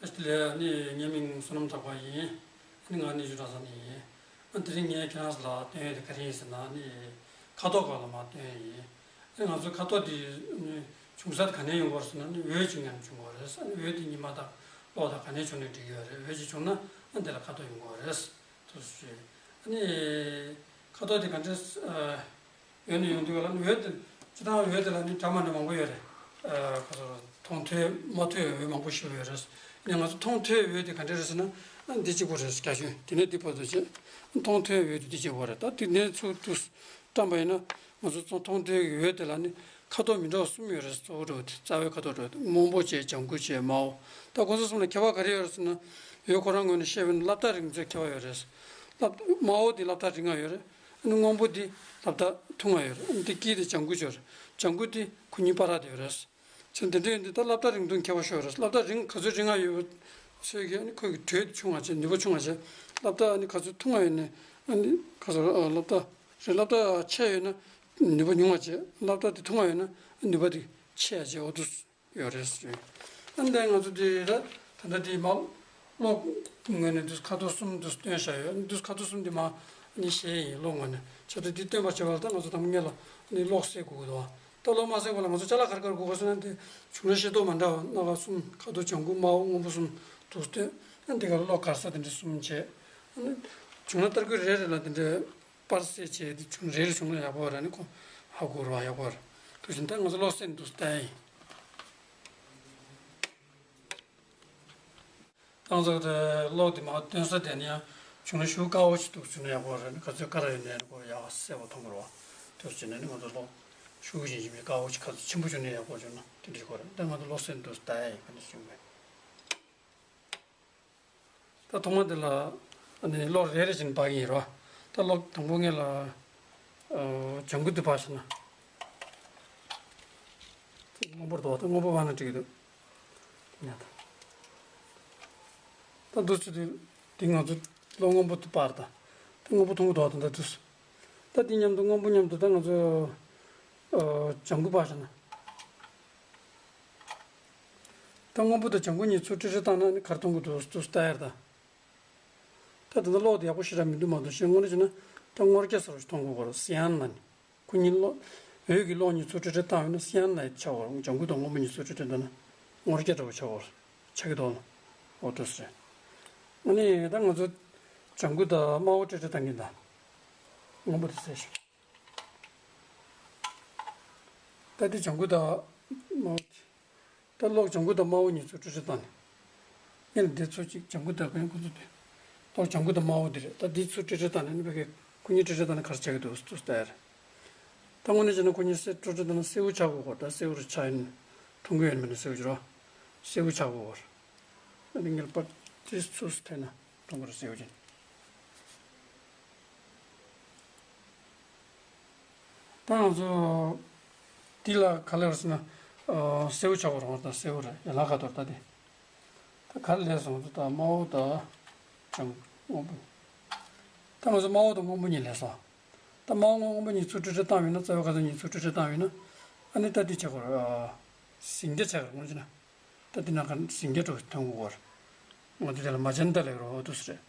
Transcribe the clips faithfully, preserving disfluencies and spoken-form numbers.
ལགས། ནི་ངའི་མིང་བསོད་ནམས་གྲགས་པ་ཡིན། ནི་ང་ནི་ཡུལ་གྲྭ་ས་ནས་ཡིན། དེ་རིང་ངས་ཁྱེད་རང་ཚོ་ལ་སྟོན་ཡས་དེ་ག་རེ་ཡིན་ཟེར་ན་ནི་ཁ་དོག་སྐོར་ལ་མར་སྟོན་ཡས་ཡིན། ནི་ང་ཚོའི་ཁ་དོག་འདི་ནི་བྱུང་ས་དེ་ག་ནས་ཡོང་གི་ཡོད་རེད་ཟེར་ན་ནི་འོད་ཅིག་མཉམ་བྱུང་གི་ཡོད་རེད། ནི་འོད་དེ་ཉི་མ་དང་གློག་དང་ག་ནས་བྱུང་ནས་འགྲིག་གི་ཡོད་རེད། འོད་ཅིག་བྱུང་ན་ནི་དེ་ལ་ཁ་དོག་ཡོང་གི་ཡོད་རེད། དུ་སུ། ནི་ཁ་དོག་དེ་ག་འདྲས། འོད་ནི་ཡོང་དུས་ལ་ནི་འོད་དེ་སྤྱིར་བཏང་འོད་དེ་ལ་ནི་འདྲ་མི་འདྲ་མང་པོ་ཡོད་རེད། ཨ་ཁོ་ཚོ་མཐོང་ཐོས་མ་ཐོས་འོད་མང་པོ་ཞིག་ཡོད་རེད། ནི་ང་ཚོ་མཐོང་ཐོས་འོད་དེ་ག་འདྲ་རེད་ཟེར་ན། ཨ་འདི་གཅིག་པོ་རེད། རྒྱ་ཆུང་དེ་ནས་འདི་བར་དུ་བྱས། མཐོང་ཐོས་འོད་དེ་འདི་གཅིག་པོ་རེད། ད་དེ་ནས་ཚུར་དུ་བཀྲམ་པ་ཡིན་ན་ང་ཚོ་མཐོང་ཐོས་ཀྱི་འོད་དེ་ལ་ནི་ཁ་དོག་མི་འདྲ་བ་གསུམ་ཡོད་རེད། གཙོ་བོ་འདྲ་བོ་དེ་རྩ་བའི་ཁ་དོག་འདྲ་བོ་དེ་སྔོན་པོ་བྱས། ལྗང་གུ་བྱས། དམར་པོ། ད་ཁོ་ཚོ་གསུམ་ལ་ཁྱད་པར་ག་རེ་ཡོད་རེད་ཟེར་ན། འོད་ཁོ་རང་ངོས་ནས་བཤད་པ་ཡིན་ན་སློབ་ཐག་རིང་ཚད་ཁྱད་པར་ཡོད་རེད། སློབ་དམར་པོ་དེ་སློབ་ཐག་རིང་བ་ཡོད་རེད། ཨ་ནི་སྔོན་པོ་དེ་སློབ་ཐག་ཐུང་བ་ཡོད་རེད། ཨ་ནི་དེ་དཀྱིལ་དེ་ལྗང་གུ་ཅིག་ཡོད་རེད། ལྗང་གུ་དེ་ཁོ་གཉིས་བར་དེ་ཡོད་རེད། བྱས་ཙང་དེ་འདྲ་ཡིན་དུས་ད་སློབ་ཐག་རིང་ཐུང་ཁྱད་པར་ཤོར་རེད། སློབ་ཐག་རིང་ག་ཚོད་རིང་བ་ཡོད་ཚོད་ཀྱིས་ཨ་ནི་ཁོ་གི་འོད་ཆུང་བ་བྱས། ནུས་པ་ཆུང་བ་བྱས། སློབ་ཐག་ཨ་ནི་ག་ཚོད་ཐུང་བ་ཡོད་ནས་ཨ་ནི་ག་ཚོད་སློབ་ཐག་རེད། སློབ་ཐག་ཆེ་ཡོད་ན་ནུས་པ་ཉུང་བ་བྱས། སློབ་ཐག་དེ་ཐུང་བ་ཡོད་ན་ནུས་པ་དེ་ཆེ་བ་བྱས། འོ་དུས། ཡོད་རེད་ཟེར། ཨ་ནི་ད་ང་ཚོ་འདི་ད་ད་ལྟ་འདི་མ་གློག་ངོས་ནས་འདུག་ཁ་དོག་གསུམ་འདུག་སྟོན་བཞག་ཡོད། འདུག་ཁ་དོག་གསུམ་འདི་མ་ནི་ཤེས་ཡིན། གློག་ངོས་ནས་བྱས་ཏེ་འདི་སྟོན་པ་བྱེད་པ་ལ་ད་ང་ཚོ་དང་པོ་སྔོན་ལ་ནི་གློག་བསྲེ་དགོས་ཀྱི་འདུག་ད་གློག་མ་བསྲེ་བ་ལ་ང་ཚོ་ཅ་ལག་ག་རེ་ག་རེ་དགོས་པ་ཟེར་ན། འདི་བྱུང་ན་ཤེས་རྟོགས་མ་འདྲ་བ་སྣ་ཁ་གསུམ། ཁ་དོག་ལྗང་གུ་དམར་པོ་སྔོན་པོ་གསུམ་འདུག་སྟོན། ཨ་ནི་འདི་ག་ལ་གློག་གར་ས་དེ་འདྲ་གསུམ་བྱས། ཨ་ནི་བྱུང་ན་ཏར་སྐུད་རེ་རེ་ལ་དེ་འདྲའི། པར་སེ་བྱས་དེ་བྱུང་རེ་རེ་བྱུང་ན་ཡག་པོ་རེད། ནི་ཁོ་ཧ་གོ་ར་ཡག་པོ་རེད། དུ་བཞིན་ད་ང་ཚོ་གློག་བསྲེ་འདུག་ལྟ་ཡིན། ད་ང་ཚོ་དེ་གློག་དེ་མ་སྟོན་ས་དེ་ནི་ཡང་བྱུང་ན་ཤུགས་དཀར་པོ་ཞིག་འདུག་བྱུང་ན་ཡག་པོ་རེད། ནི་ག་ཚོད་དཀར་ཡོད་ནའི་ཁོ་ཡག་གསལ་པོ་མཐོང་གི་རེད་བ། དུ་བྱས་ནས་ནི་ང་ཚོ་གློག་ཤུགས་ཞན་ཞན་པའི་དཀར་པོ་ཞིག་ག་ཚོད་ཆེན་པོ་བྱུང་ན་ཡག་པོ་བྱུང་ན་དེ་འདྲ་ཞིག་གོ་རེད། ད་ང་ཚོ་གློག་བསྲེ་འདུག་ལྟ་ཡིན། ག་འདྲ་བྱུང་བས། ད་ཐོག་མ་འདི་ལ་ཨ་ནི་གློག་རེ་རེ་བཞིན་སྤར་གྱི་ཡིན་རོ། ད་གློག་དང་པོ་ངེད་ལ་ཨ་ལྗང་གུ་འདི་སྤར་ཤེ་ན། སྔོན་པོར་འདུག་ད་སྔོན་པོ་སྤར་ན་འགྲིག་གི་འདུག་ཉ་ད། ད་འདུག་ཚུལ་དུ་འདི་ང་ཚོ་གློག་སྔོན་པོ་འདི་སྤར་ད། ད་སྔོན་པོ་མཐོང་གི་འདུག་ད་ད་འདུག་ད་འདི་མཉམ་དུ་སྔོན་པོ་མཉམ་དུ་ད་ང་ཚོ་ཨ་ལྗང་གུ་སྤར་ཤེ་ན། ད་སྔོན་པོ་དང་ལྗང་གུ་གཉིས་ཚུར་སྤྲོས་བྲལ་བཏང་ན་ནི་ག་རེ་མཐོང་གི་འདུག་འདུག་ལྟ་ཡར་ད། ད་ད་ལྟ་གློག་དེ་ཡག་པོ་ཞེ་དྲག་མི་འདུག་མ་གཏོགས་གཞན་དངོས་གནས་བྱས་ན་ད་སྔོ་སྐྱ་ཟེར་བ་ཞིག་མཐོང་གི་ཡོད་རེད། སི་ཡན་ལ་ནི་ཁོ་གཉིས་གློག་འོད་ཀྱི་གློག་གཉིས་ཚུར་སྤྲོས་བྲལ་བཏང་བས་ན་སི་ཡན་ལ་ཆགས་ཡོད་རེད། ལྗང་གུ་དང་སྔོན་པོ་གཉིས་ཚུར་སྤྲོས་བྲལ་བཏང་ན་སྔོ་སྐྱ་འདྲ་བོ་ཆགས་ཡོད་རེད། ཆགས་ཀྱི་འདུག་ལ། འོ་འདུག་སེ་རེད། ཨ་ནི་ད་ང་ཚོ་ལྗང་གུ་དང་དམར་པོ་སྤྲོས་བྲལ་བཏང་གིན་ད། སྔོན་པོ་དེ་བསྲེས་ཤིག་ད་འདི་ལྗང་གུ་དང་དམར་པོ་དེ། ད་གློག་ལྗང་གུ་དང་དམར་པོ་གཉིས་ཚུར་སྤྲོས་བྲལ་བཏང་ནས། ཡིན་ལ་འདི་ཚོ་གཅིག་ལྗང་གུ་དང་ཁོ་གཉིས་ཁོ་ཚོ་དེ། གློག་ལྗང་གུ་དང་དམར་པོ་འདི་རེད། ད་འདི་ཚུར་སྤྲོས་བྲལ་བཏང་ནས་ནི་ཕ་གི་ཁོ་གཉིས་སྤྲོས་བྲལ་བཏང་ནས་ག་རེ་ཆགས་ཀྱི་འདུག་ཟེར་དུས་ལྟ་ཡ་རེད། ད་དངོས་གནས་བྱས་ན་ཁོ་གཉིས་སེ་སྤྲོས་བྲལ་བཏང་ན་སེར་པོ་ཆགས་དགོས་གོ་ད་སེར་པོ་རུ་ཆགས་ཡིན། མཐོང་གི་ཡོད་མེད་ན་སེར་པོ་ཅིག་རོ། སེར་པོ་ཆགས་དགོས་གོ་ད་འདི་ངེས་པར་དུ་ཚུར་འཐེན་ན་མཐོང་གི་རེད། སེར་པོ་ཅིག་ད་ང་ཚོ་འདི་ལ་ག་ལེར་ཟེར་ན། ཨ་སེར་པོ་ཆགས་པ་རེད་བ། ད་སེར་པོ་རེད། ཡན་ལག་ཁ་དོག་ད་དེ། ད་ག་ལེར་སོང་ཚོ་ད་དམར་པོ་དང་ལྗང་སྔོན་པོ། ད་ང་ཚོ་དམར་པོ་དང་སྔོན་པོ་གཉིས་ལེན་སོང་། ད་དམར་པོ་སྔོན་པོ་གཉིས་ཚུར་སྤྲོས་བྲལ་བཏང་བ་ཡིན་ན། རྩ་བའི་ཁ་དོག་གཉིས་ཚུར་སྤྲོས་བྲལ་བཏང་བ་ཡིན་ན། ཨ་ནི་ད་འདི་ཆགས་པ་རེད། ཟིང་སྐྱ་ཆགས་པ་རེད། དངོས་གཞི་ན། ད་འདི་ན་ག་ཟིང་སྐྱ་འདྲ་བོ་མཐོང་གི་ཡོད་རེད། འོ་དེ་དེ་ལ་མ་ཇན་ཏ་ལབ་ཀྱི་རེད། འོ་འདུག་སེ་རེད།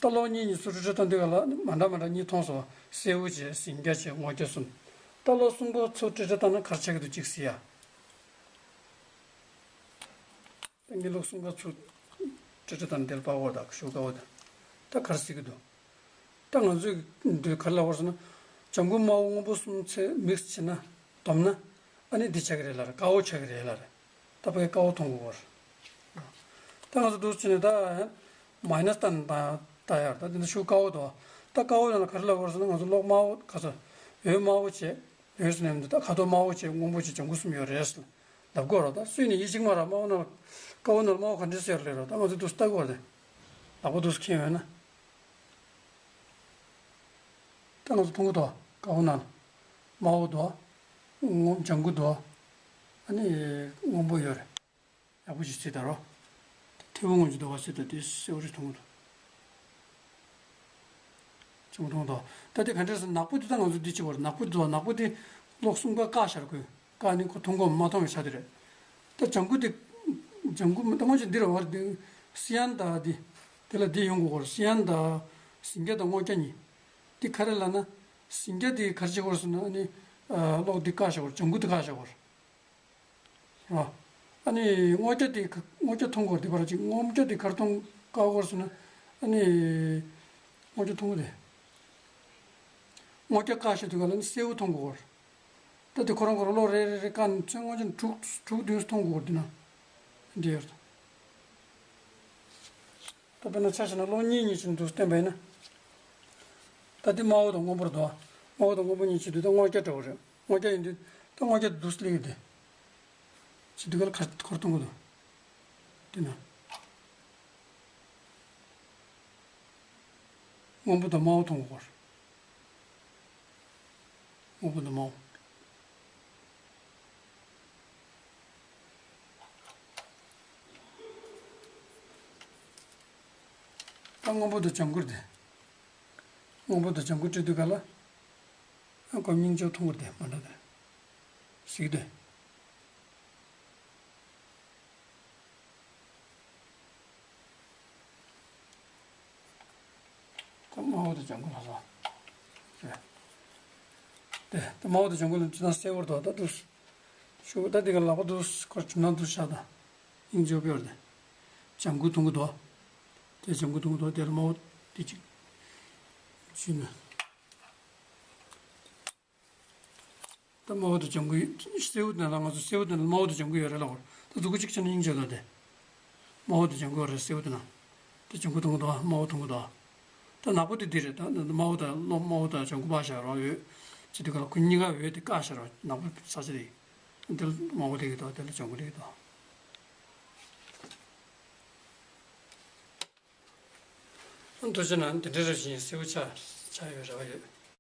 ད་གློག་གཉིས་གཉིས་ཚུར་སྤྲོས་བྲལ་བཏང་དུས་ག་ལ་མ་འདྲ་མ་འདྲ་གཉིས་མཐོང་སོང་། སེར་པོ་བྱས། ཟིང་སྐྱ་བྱས། སྔོ་སྐྱ་གསུམ། ད་གློག་གསུམ་ཀ་ཚུར་སྤྲོས་བྲལ་བཏང་ན་ག་རེ་ཆགས་ཀྱི་འདུག་གཅིག་གཟིགས་ཡ། ད་ངས་གློག་གསུམ་ཀ་ཚུར་སྤྲོས་བྲལ་བཏང་ན་དེར་པ་འོ་ད་ཤུགས་དཀར་པོ་དང་། ད་ག་རེ་གཟིགས་ཀྱི་འདུག་ད་ང་ཚོས་འདི་ག་རེ་ལབ་དགོས་ཟེར་ན། ལྗང་གུ་དམར་པོ་སྔོན་པོ་གསུམ་ཚེ་མིག་སི་བྱས་ན། བསྡོམས་ན། ཨ་ནི་འདི་ཆགས་ཀྱི་རེད་ལབ་རེད། དཀར་པོ་ཆགས་ཀྱི་རེད་ལབ་རེད། ད་ཕ་གི་དཀར་པོ་མཐོང་གི་ཡོད་རེད། ད་ང་ཚོ་འདུག་སེ་བྱས་ནས་ད་མའི་ནས་བཏང་ད་ད་ཡར་ད་འདི་ནི་ཤུགས་དཀར་པོ་འདུག་ད་དཀར་པོ་ནང་ལ་ག་རེ་ལབ་དགོས་ཟེར་ན། ང་ཚོ་གློག་དམར་པོ་ག་ཚོད་འོད་དམར་པོ་བྱས། འོད་ཟེར་ནས་འདི་ད་ཁ་དོག་དམར་པོ་བྱས། སྔོན་པོ་བྱས། ལྗང་གུ་གསུམ་ཡོད་རེད་ཟེར་ལབ་དགོས་རེད། ད་སུས་ནི་ཡིད་ཆེས་མ་ར། དམར་པོ་ནང་ལ་དཀར་པོ་ནང་ལ་དམར་པོ་ག་འདྲས་ཟེར་ལབ་རེད། ད་ང་ཚོ་འདུག་སེ་ལྟ་དགོས་རེད། ལག་པ་འདུག་སེ་འཁྱེར་ཡོད་ན། ད་ང་ཚོ་མཐོང་གི་འདུག་དཀར་པོ་ནང་ལ་དམར་པོ་འདུག་ལྗང་གུ་འདུག་ཨ་ནི་སྔོན་པོ་ཡོད་རེད། ཡག་པོ་ཞིག་གཟིགས་དང་རོ། ཐལ་མོ་སྔོན་ཅིག་འདུག་ག་གཟིགས་དང་། དེ་སེར་པོ་རེ་མཐོང་གི་འདུག་ཆེན་པོ་མཐོང་གི་འདུག་ད་དེ་ག་འདྲས་ཟེར། ནག་པོ་དེ་ད་ང་ཚོ་འདི་བྱེད་པ་རེད། ནག་པོ་འདུག་ནག་པོ་དེ་གློག་གསུམ་ཀ་བཀག་བཞག་དགོས། བཀག་ནི་ཁོ་མཐོང་གོ་མ་མཐོང་བའི་ཆ་དེ་རེད། ད་ལྗང་གུ་དེ། ལྗང་གུ་མི་ད་སྔོན་ཆད་འདི་རེད་བར་འདི་སི་ཡན་དང་འདི་དེ་ལ་འདི་ཡོང་དགོས་སྐོར། སི་ཡན་དང་ཟིང་སྐྱ་དང་སྔོ་སྐྱ་གཉིས། འདི་ག་རེ་ལབ་ན། ཟིང་སྐྱ་འདི་ག་རེ་བྱེད་དགོས་ཟེར་ན་ཨ་ནི་གློག་འདི་བཀག་བཞག་དགོས། ལྗང་གུ་འདི་བཀག་བཞག་དགོས། རེད་བ། ཨ་ནི་སྔོ་སྐྱ་དེ་ག་སྔོ་སྐྱ་མཐོང་དགོས་རེད། དེ་བར་ཅིག་སྔོ་སྐྱ་དེ་གར་མཐོང་བཀག་དགོས་ཟེར་ན། ཨ་ནི་སྔོ་སྐྱ་མཐོང་གི་རེད། སྔོ་སྐྱ་བཀག་བཞག་དུས་ག་ལ་ནི་སེར་པོ་མཐོང་དགོས་རེད། ད་དེ་ཁོ་རང་ཁོ་རང་གློག་རེ་རེ་རེ་བཀག་ནས་ཚོན་སྔོ་སྐྱ་དྲུག་དྲུག་བདུན་མཐོང་དགོས་རེད། དེ་ན་འདི་ཡོད་རེད། ད་དཔེར་ན་ཆ་བཞག་ན་གློག་གཉིས་གཉིས་བྱས་ནས་འདུག་བསྟན་པ་ཡིན་ན། ད་འདི་དམར་པོ་དང་སྔོན་པོ་རེད་དོ། དམར་པོ་དང་སྔོན་པོ་གཉིས་བྱེད་དུས་ད་སྔོ་སྐྱ་འདྲ་བོ་རེད། སྔོ་སྐྱ་ཡིན་དུས་ད་སྔོ་སྐྱ་འདུག་སླེབས་ཀྱི་འདུག་བྱེད་དུས་ག་ལ་ཁར་ཁོར་གཏོང་གི་འདུག་དེ་ན། སྔོན་པོ་དང་དམར་པོ་མཐོང་དགོས་སྐོར། སྔོན་པོ་དང་དམར་པོ། ད་སྔོན་པོ་དང་ལྗང་གུ་རེད་དེ། སྔོན་པོ་དང་ལྗང་གུ་བྲིས་དུས་ག་ལ། ཨ་ཁོ་སྙིང་རྗེ་མཐོང་གི་རེད་དེ། མ་འདྲ་དེ། གཟིགས་དེ། ད་དམར་པོ་དང་ལྗང་གུ་ལ་སོགས་རེད། དེ་ད་དམར་པོ་དང་ལྗང་གུ་ལ་ཅི་ན་གསལ་བོར་དོ། ད་འདུག་ཞུ་ད་འདི་ག་ལག་པ་འདུག་ཁོ་ཇུ་ན་འདུག་བཞག་ད། སྙིང་རྗེ་པོ་ཡོད་རེད། ལྗང་གུ་མཐོང་གི་འདུག་དེ་ལྗང་གུ་མཐོང་གི་འདུག་དེ་ལ་དམར་པོ་དེ་གཅིག་ཞུས་ན། ད་དམར་པོ་དང་ལྗང་གུ་ཡོད། སེར་པོ་དེ་ན་ང་ཚོ་སེར་པོ་དེ་ན་དམར་པོ་དང་ལྗང་གུ་ཡོད་རེད་ལབ་དགོས། ད་གཟུགས་པོ་གཅིག་བྱས་ན་སྙིང་རྗེ་ལ་དེ། དམར་པོ་དང་ལྗང་གུ་ཡོད་རེད། སེར་པོ་དེ་ན། དེ་ལྗང་གུ་མཐོང་གི་འདུག་དམར་པོ་མཐོང་གི་འདུག་ད་ནག་པོ་དེ་འདི་རེད། ད་དམར་པོ་དང་གློག་དམར་པོ་དང་ལྗང་གུ་བཀག་བཞག་རོགས་ཡོད། ཅི་དུས་ག་ལ་ཁོ་གཉིས་ཀ་འོད་དེ་བཀག་བཞག་རོགས། ནག་པོ་ས་ཆ་དེ། དེ་ལ་དམར་པོ་སླེབས་ཀྱི་འདུག་དེ་ལ་ལྗང་གུ་སླེབས་ཀྱི་འདུག་འདུག་བྱས་ན་འདི་འདྲ་རེ་བཞིན་སེར་པོ་ཆགས་ཆགས་ཡོད་རེ་བ་ཡོད།